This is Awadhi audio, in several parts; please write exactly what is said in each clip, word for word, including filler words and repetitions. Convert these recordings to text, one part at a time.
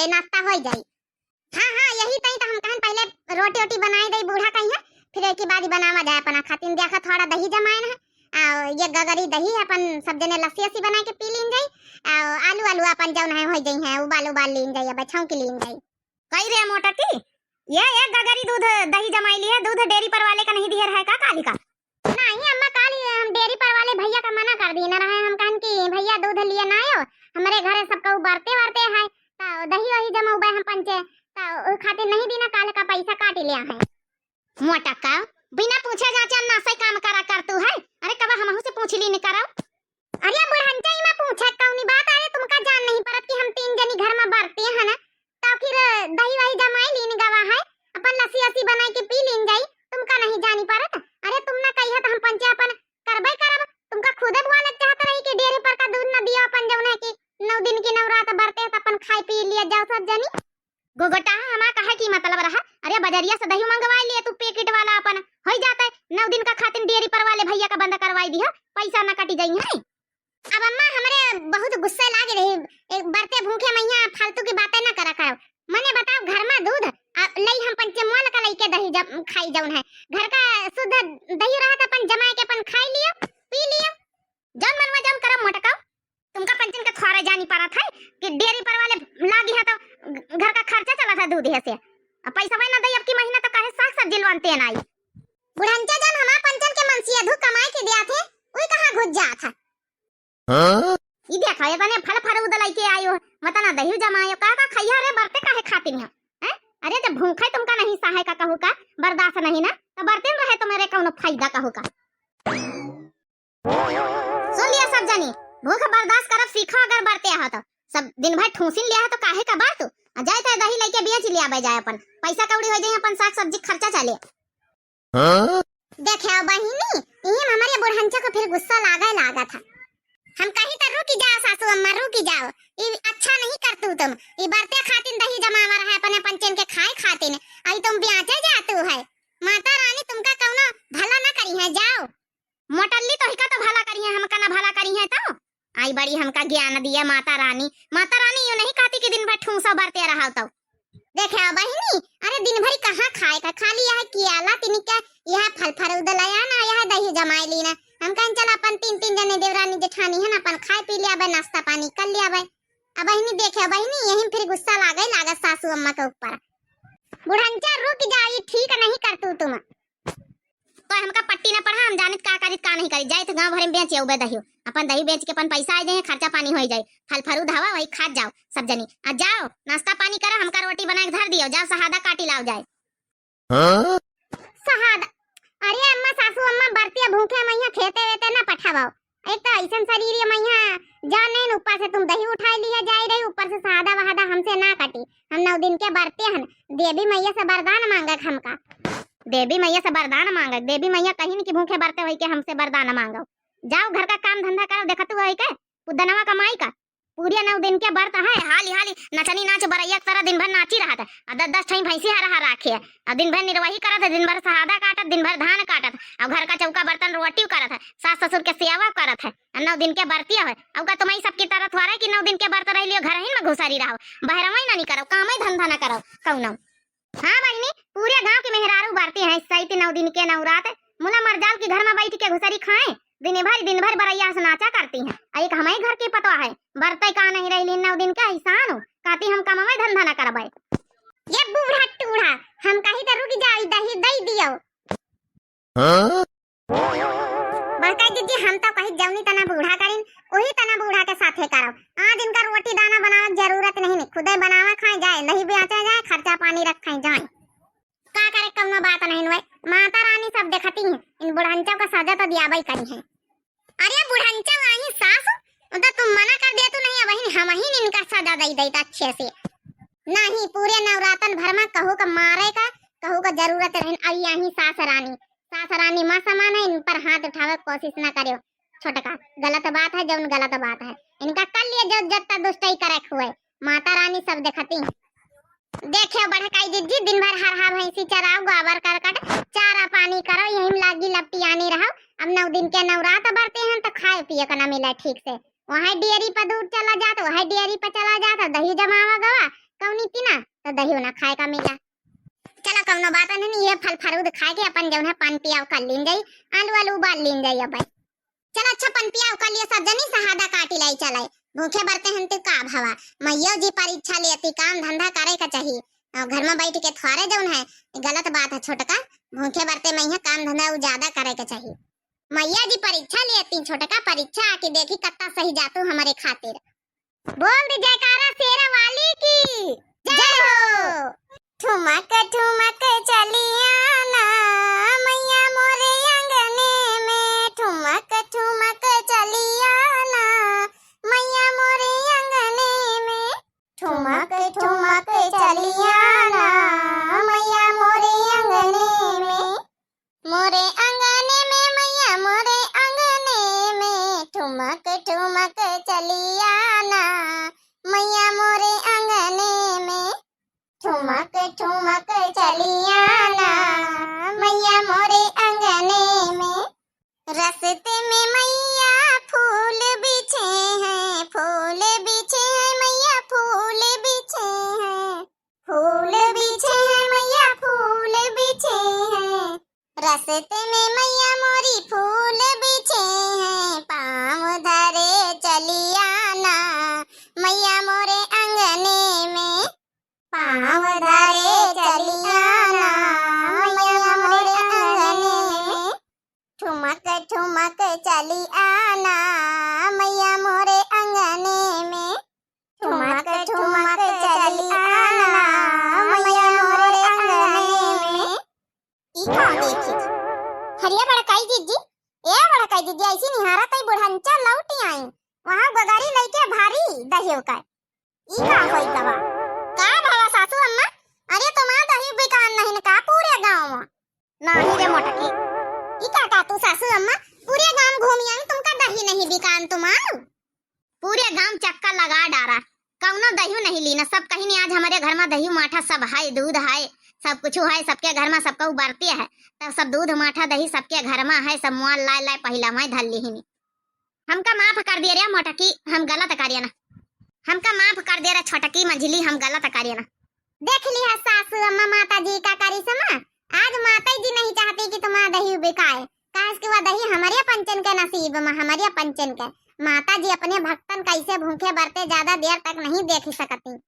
ए, नाश्ता होइ जाई। हाँ, हाँ, यही तई तो हम कहन पहिले रोटी ओटी बनाए दई, बूढ़ा कहीं है, फिर एक ही बारी बनावा जाए अपना खातिन। देखा थोड़ा दही जमाएन है, आ, ये गगरी दही है, अपन सब जने लस्सी अस्सी बनाए के पी लीन जाई, आ, आलू आलू अपन जौन है होइ जाई है, उबाल उबाल लीन जाई, अब छौंकी लीन जाई। कई रे मोटकी, ये एक गगरी दूध दही जमाई लिहे, दूध डेयरी पर वाले का नहीं दिहे रहे का काली का? नहीं अम्मा, काली हम डेयरी पर वाले भैया का मना कर दीन रहे, हम कहन कि भैया दूध लिए ना आयो, हमरे घरे सबका बरते वरते है, तो दही वही जमौबे हम पंचे, तो उ खातिर नहीं दीना, काल का पैसा काट लिया है। मोटका, बिना पूछे जाचे ना सही काम करा कर तू है। अरे कबा हमहू से पूछ ली न करो। अरे बुढ़ंचा, इमा पूछे कौनी बात? अरे तुमका जान नहीं परत कि हम तीन जनी घर में बरते हैं ना, तो फिर दही वही जमाई लीन गवा है, अपन लस्सी अस्सी बनाए के पी लीन जाई, तुमका नहीं जानी परत? अरे तुम ना कहिया तो हम पंचे अपन करबे करब, तुमका खुदे बुआ लग चाहत रही कि डेयरी पर का दूध न दियो अपन जौन है कि नौ दिन की नवरात बरते हैं तो अपन खाए पी लिया जाओ सब जनी। गोगोटा, हमा कहे की मतलब रहा, अरे बजरिया से दही मंगवाई लिए तू पैकेट वाला, अपन होइ जाता है, नौ दिन का खातिर डेयरी पर वाले भैया का बंद करवाई दिया, पैसा ना कटी जाई है। अब अम्मा हमरे बहुत गुस्सा लागे रही, एक बरते भूखे मैया फालतू की बातें ना करा करो। मने बताओ, घर में दूध आ, लई हम पंचे मोल का लई के दही जब खाई जौन है, घर का शुद्ध दही रहा तो अपन जमाए के अपन खाई लियो, पी लियो, जौन मनवा जौन करो मोटका। तुमका पंचन के थोड़े जानी पड़त है कि डेयरी पर वाले लागी है तो घर का खर्चा चलत है दूध है से। अब पैसा ना दई अब की महीना तो काहे साग सब्जी लवानते ना आई। बुढ़ंचा जन हमार पंचन के मनसिया धू कमाए के दिया थे, उई कहाँ घुस जात है। हाँ? ई देखा, ये तने फल फरूद लइके आयो, मत ना दही जमायो, का का खइया रे बरते काहे खातिन है? हैं? अरे जब भूखे तुमका नहीं सहे का कहू का, बर्दाश्त नहीं ना, तो बरते रहे तो मेरे कौनो फायदा कहू का। सुन लिया सब जनी, भूख बर्दाश्त करब सीखो, अगर बरते हो तो। सब दिन भर ठूसिन लिया है तो काहे का बर तू? आ जाए तो दही लेके बेच लिया बे जाए अपन, पैसा कौड़ी हो जाए, अपन साग सब्जी खर्चा चले। हाँ? देखे बहिनी, इही में हमरे बुढ़ंचा को फिर गुस्सा लागे लागत है। हम कही तो रुकी जाओ सासू अम्मा, रुकी जाओ, ई अच्छा नहीं करतू तुम, ई बरते खातिन दही जमावा रहा है अपने पंचन के खाए खातिन, अभी तुम ब्याचे जातू है। माता रानी तुमका कौनो भला ना करी है, जाओ। मोटल्ली तो हिका तो भला करी है, हमका ना भला करी है तो। आई बड़ी हमका ज्ञान दिया माता रानी। माता रानी यूं नहीं कहती कि दिन भर ठूसा बरते रहा तो। देखे बहिनी, अरे दिन भरी कहाँ खाए का, खाली यह कियाला तिनिका, यह फल फरूद लया ना, यह दही जमाए ली ना। हम कहन चल अपन तीन तीन जने देवरानी जेठानी है ना, अपन खाए पी लिया बे, नाश्ता पानी कर लिया बे। अब बहिनी देखे बहिनी, यही फिर गुस्सा लागे लागत सासू अम्मा के ऊपर। बुढ़ंचा रुक जाई, ठीक नहीं करतू तुम। तो हमका पट्टी ना पढ़ा, हम जानित का करित का नहीं करित। जाइत गाँव भरे में बेच आऊ बे दहियो, अपन दही बेच के अपन पैसा आ जाए, खर्चा पानी हो जाए। फल फरूद हवा वही खात जाओ सब जनी। आ जाओ नाश्ता पानी करो, हमका रोटी बना के धर दियो, जाओ सहादा काटी लाओ जाए। हाँ? सहादा? अरे अम्मा, सासू अम्मा बरतिया भूखे मैया खेते वेते ना पठावाओ। एक तो ऐसन शरीर ये मैया जान नहीं, ऊपर से तुम दही उठाए लिए जाए रही, ऊपर से सहादा वहादा हमसे ना कटी। हम नौ दिन के बरते हन, देवी मैया से वरदान मांगक हमका। देवी मैया से वरदान मांगक, देवी मैया कहिन कि भूखे बरते होई के हमसे वरदान मांगो। जाओ घर का काम धंधा करो, देखतू होई के पुदनवा कमाई का। पूरे नौ दिन के बरत है, हाली हाली नचनी नाच बरैया के तरह दिन भर नाची रहत है। आ दस दस ठई भैंसी हरा हरा राखे है। आ दिन भर निरवाही करत है, दिन भर सहादा काटत, दिन भर धान काटत, आ घर का चौका बर्तन रोटी करत है, सास ससुर के सेवा करत है। आ नौ दिन के बरतिया है। अब का तुम्हारी सबकी तरह थोड़ा है कि नौ दिन के बरत रह लियो, घर ही में घुसरी रहो, बहरवा ही ना निकरो, काम ही धंधा ना करो कौनो। हाँ बहिनी, पूरे गांव के मेहरारू बरती हैं, सहित नौ दिन के नौ रात, मुला मरजाल के घर में बैठ के घुसरी खाए, दिन भर, दिन भर बरैया से नाचा करती हैं। आ एक हमारे घर की पतवा है, बरते का नहीं रही लीन नौ दिन के एहसान हो, कहती हम कमावे धंधा ना करबे। ये बूढ़ा टूढ़ा, हम कही तो रुक जाओ, दही दे दियो। हाँ? बड़का जिज्जी, हम तो कही जौनी तना बूढ़ा करिन, वही तना बूढ़ा के साथे करब। आज इनका रोटी दाना बनावे के जरूरत नहीं, नहीं खुदे बनावे खाए जाए, नहीं बेचे जाए, खर्चा पानी रखे जाए। का करे, कौनो बात नहीं हुए। माता रानी सब देखती हैं, इन बुढ़ंचों का सजा तो दियाबई करी है। अरे बुढ़ंचों, आई सास, वो तो तुम मना कर दे तू नहीं, वही हम ही इनका सजा दे देता अच्छे से। नहीं, पूरे नवरातन भर में कहू का मारे का, कहू का जरूरत नहीं। अब यही सास रानी, सास रानी माँ समान है, इन पर हाथ उठावे के कोशिश ना करियो। छोटका, गलत बात है, जौन गलत बात है। इनका कर लिए जो जत्ता दुष्टई करे हुए। माता रानी सब देखती। देखे बड़काई जिज्जी, दिन भर हरहा भैंसी चराओ, गोबर करकट, चारा पानी करो, यही में लागी लपटियानी रहो। अब नौ दिन के नवरात बरते हैं तो खाए पिए का ना मिला ठीक से। वहाँ डेयरी पर दूध चला जात, वहाँ डेयरी पर चला जात, दही जमावा गवा, कौनी तीना, तो दहियो ना खाए का मिला। चला, कौनो बात नहीं, ये फल फरूद खाए के अपन जौन है पान पियाव कर लीन जाई, आलू आलू उबाल लीन जाई। अब चला, अच्छा, पान पियाव कर लिया सब जनी, सहादा काटी लाई चलाई। भूखे बरते हैं तो का भवा, मैया जी परीक्षा लेती, काम धंधा करे का चाहिए। और घर में बैठ के थोड़े जौन है, गलत बात है छोटका। भूखे बरते में यहाँ काम धंधा उ ज्यादा करे के चाहिए। मैया जी परीक्षा लेती छोटका, परीक्षा आके देखी कत्ता सही जातू हमारे खातिर। बोल दे जयकारा शेरा वाली की जय हो। ठुमक ठुमक चलिया ना मैया मोरे आंगने में, ठुमक ठुमक चलिया ना मैया मोरे आंगने में, ठुमक ठुमक चलिया ना मैया मोरे आंगने में। मोरे आंगने में मैया, मोरे आंगने में, ठुमक ठुमक चलिया ना मैया, मोरे आंगने में, ठुमक ठुमक चलिया ना मैया, मोरे आंगने में। रस्ते में मैया फूल बिछे हैं, फूल बिछे हैं मैया, फूल बिछे हैं, फूल बिछे हैं मैया, फूल बिछे हैं। रस्ते में मैया मोरी फूल बिछे हैं, पाँव धरे चलिया ना मैया मोरे आंगने में, पाँव धरे चलिया ना मैया मोरे आंगने में। ठुमक ठुमक चलिया ना मैया मोरे आंगने में, ठुमक ठुमक चलिया ना मैया मोरे आंगने में। ई का देखी? हरिया बड़काई जिज्जी, ए बड़काई जिज्जी, ऐसी निहारत है बुढ़ंचा लौटी आई, वहाँ गोदरी लइके भारी दहियो का। ई का होई गवा? का भवा सासू अम्मा? अरे तुम्हारा दही बिकान नहीं न का पूरे गाँव में? नहीं रे मोटकी। ई का का तू सासू अम्मा? पूरे गाँव घूमी आई, तुमका दही नहीं बिकान तुम्हारू? पूरे गाँव चक्कर लगा डारा, कौनो दही नहीं लीना। सब कहीं आज हमारे घर में दही माठा सब है, दूध है, सब कुछ है, सबके घर में सबका उबरते है, तब सब दूध माठा दही सबके घर में है, सब मुआल लाए लाए पहिला में धर लिहिनी। हमका माफ कर दिया रे मोटकी, हम गलत करिए ना। हमका माफ कर दिया रे छोटकी मझली, हम गलत करिए ना। देख ली है सासू अम्मा माता जी का करी समा। आज माता जी नहीं चाहती कि तुम्हारा दही बिकाए, काहे कि वह दही हमारे पंचन के नसीब में, हमारे पंचन के। माता जी अपने भक्तन कैसे भूखे बरते ज्यादा देर तक नहीं देख सकती।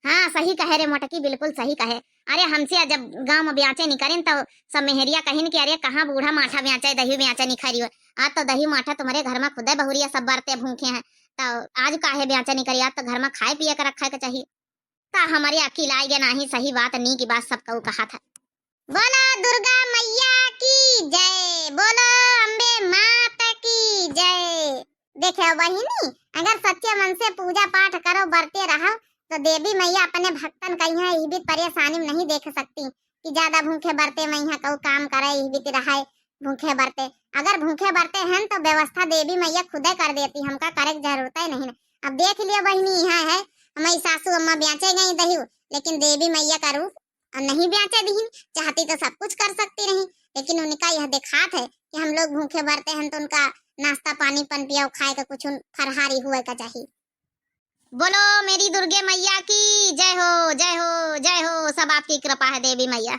हाँ, सही कहे रे मोटकी, बिल्कुल सही कहे। अरे, हमसे जब गाँव में ब्याचे नहीं करें, तो सब मेहरिया कहिन कि "अरे, कहाँ बूढ़ा माठा ब्याचे, दही ब्याचे नहीं खा रही हो।" आज तो दही माठा तुम्हारे घर में खुदे बहुरिया सब बरते भूखे हैं, तो आज काहे ब्याचे नहीं करी? आज तो घर में खाए पिए के रखे के चाहिए। का हमारे अकिल आए गे नाही, सही बात, नी की बात सब कहू कहा था। बोलो दुर्गा मैया की जय, बोलो अम्बे माता की जय। देखे बहिनी, अगर सच्चे मन से पूजा पाठ करो, बरते रहो, तो देवी मैया अपने भक्तन का यहाँ इहबित परेशानी में नहीं देख सकती कि ज्यादा भूखे बरते में यहाँ कहू काम करे, इहबित रहे भूखे बरते। अगर भूखे बरते हैं तो व्यवस्था देवी मैया खुदे कर देती, हमका करे के जरूरत ही नहीं ना। अब देख लियो बहिनी, यहाँ है हमारी सासू अम्मा ब्याचे गई दही, लेकिन देवी मैया का रूप और नहीं ब्याचे दीन, चाहती तो सब कुछ कर सकती रही, लेकिन उनका यह दिखात है कि हम लोग भूखे बरते हैं तो उनका नाश्ता पानी पन पियाओ खाए का कुछ फरहारी हुए का चाहिए। बोलो मेरी दुर्गे मैया की जय हो, जय हो, जय हो, सब आपकी कृपा है देवी मैया।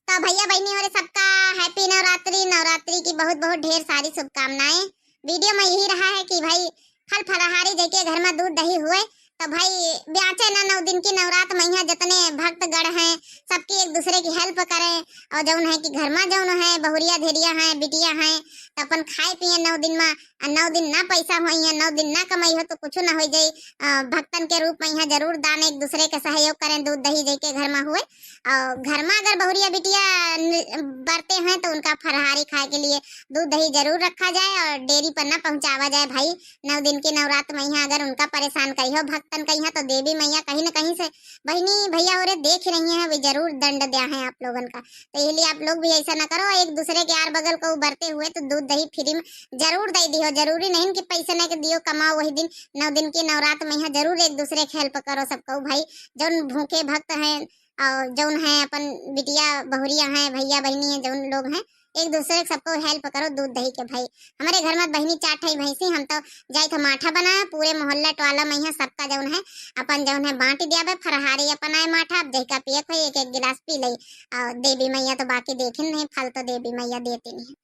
तो भैया बहनी और सबका happy नवरात्रि, नवरात्रि की बहुत बहुत ढेर सारी शुभकामनाएं। वीडियो में यही रहा है कि भाई फल फलाहारी जेके घर में दूध दही हुए तो भाई ब्याचे ना नौ दिन की नवरात में यहाँ जितने भक्तगण हैं सबकी एक दूसरे की help करें और जौन है कि घर में जौन है बहुरिया धेरिया हैं बिटिया हैं तो अपन खाए पिए नौ दिन में, और नौ दिन ना पैसा होई है, नौ दिन ना कमाई हो तो कुछ ना हो जाई। अ, भक्तन के रूप में यहाँ जरूर दान एक दूसरे के सहयोग करें, दूध दही जेके घर में हुए और घर में अगर बहुरिया बिटिया न-, बरते हैं तो उनका फरहारी खाए के लिए दूध दही जरूर रखा जाए और डेयरी पर ना पहुँचावा जाए भाई। नौ दिन की नवरात में यहाँ अगर उनका परेशान करी हो भक्तन का यहाँ तो देवी मैया कहीं ना कहीं से बहनी भैया और देख रही हैं, वे जरूर दंड दिया है आप लोगन का। तो यही लिए आप लोग भी ऐसा ना करो, एक दूसरे के आर बगल को बरते हुए तो दूध दही free में जरूर दे दिहो। जरूरी नहीं कि पैसे नहीं के दियो, कमाओ वही दिन, नौ दिन की नवरात में यहाँ जरूर एक दूसरे के help करो सबको भाई। जौन भूखे भक्त हैं और जौन है अपन बिटिया बहुरिया हैं, भैया बहनी हैं, जौन लोग हैं, एक दूसरे के सबको help करो दूध दही के भाई। हमरे घर में बहिनी चार ठई भैंसी, हम तो जाई तो माठा बनाए, पूरे मोहल्ला टोला में यहाँ सबका जौन है अपन जौन है बांट दिया बे, फरहारी अपन आए माठा, अब जहिका पिए के होई एक एक गिलास पी लई। और देवी मैया तो बाकी देखिन नहीं, फल तो देवी मैया देती नहीं।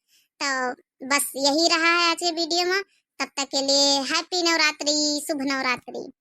तो बस यही रहा है आज के video में। तब तक के लिए happy नवरात्रि, शुभ नवरात्रि।